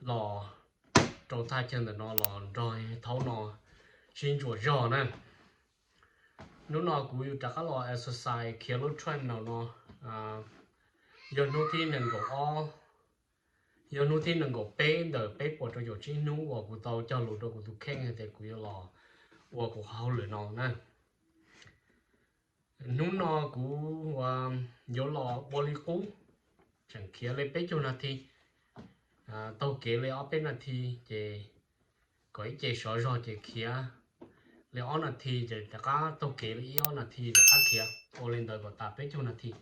los rau thaj chaw ntawm no los nrog thaum no sib ntsuas zog na. Hnub no kuv yuav rov qab los exercise khiav lub treadmill no. Yog hnub thib nees nkaum ob, yog hnub thib nees nkaum peb ntawm peb puas rau caum tsib hnub uas kuv tau cog lus rau kuv tus kheej hais tias kuv yuav los ua kuv qhov hauj lwm no na. Hnub no kuv yuav los ua li qub, tseem khiav li peb caug nas this, taug kev li ob peb nas this ces kom ib ce sov zog ces khiav li ob nas this ces rov qab taug kev li ib ob nas this rov qab khiav, ua li ntawd kom tas peb caug nas this.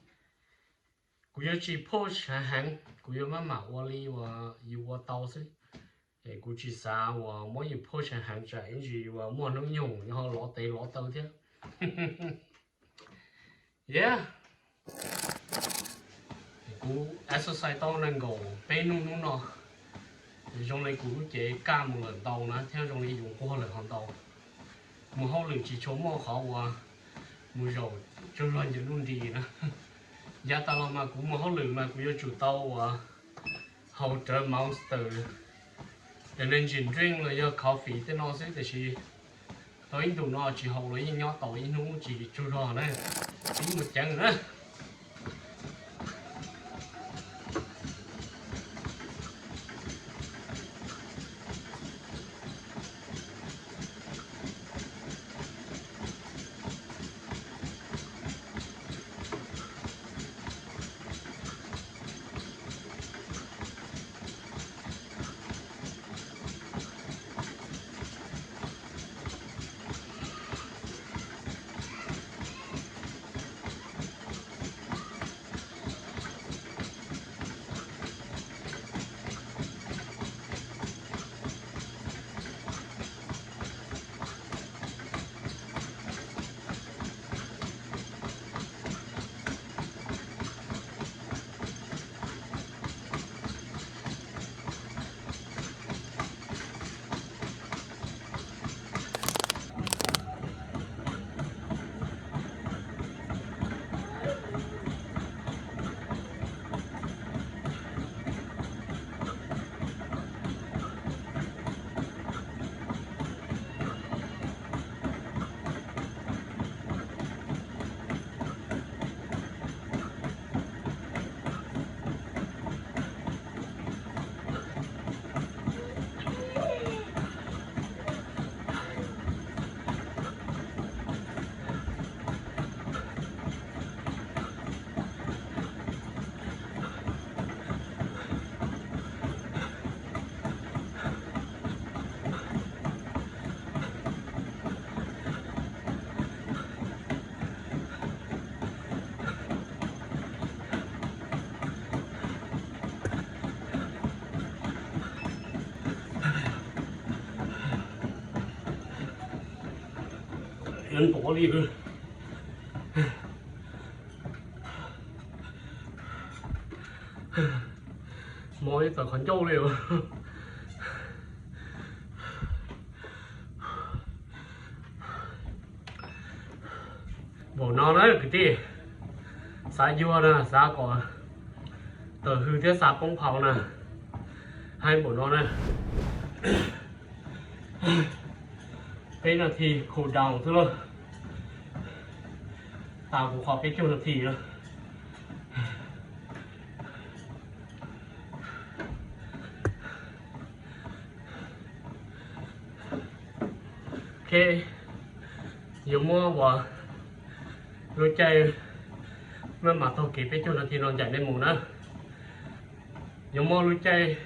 Kuv yuav tsis push heev heev, kuv yuav maj mam ua li uas yus ua tau xwb. Es kuv tsis xav uas muab yus push heev heev tsam ib ntsis uas muaj hnub nyoog ho lov tes lov taw thiab. Yeah, kuv exercise tau nees nkaum peb hnub hnub no, zoo li kuv lub cev kaj mus lawm ntau na thiab zoo li yus nquag lawm ho ntau. Mus hauj lwm tsis tshua muaj qhov uas mus zaum tsaug zog ncaws nuj nris na. Yav tas los mas kuv mus hauj lwm mas kuv yuav tsum tau uas haus rawv Monster, energy drink los yog coffee tej no xwb, tiam sis tau ib ntus no tsis haus los yeej nyob tau ib hnub tsis tsaug zog na, pib mus ceev na. Ntuav li, mob ib tawm qhov ncauj li. Npaum no na kwv tij, xav yuag na, xav kom tawm hws thiab xav poob phau na, hais npaum no na. Peb nas this cool down xwb lauj, tas kuv qhov peb caug nas this na. Ok, yuav muab ua lub caij maj mam taug kev peb caug nas this no ncaim nej mus na. Yuav muab lub caij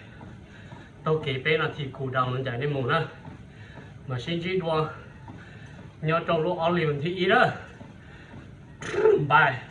taug kev peb nas this cool down no ncaim nej mus na. Mam sib ntsib dua nyob rau lub ob hlis vas thib ib na. Bye.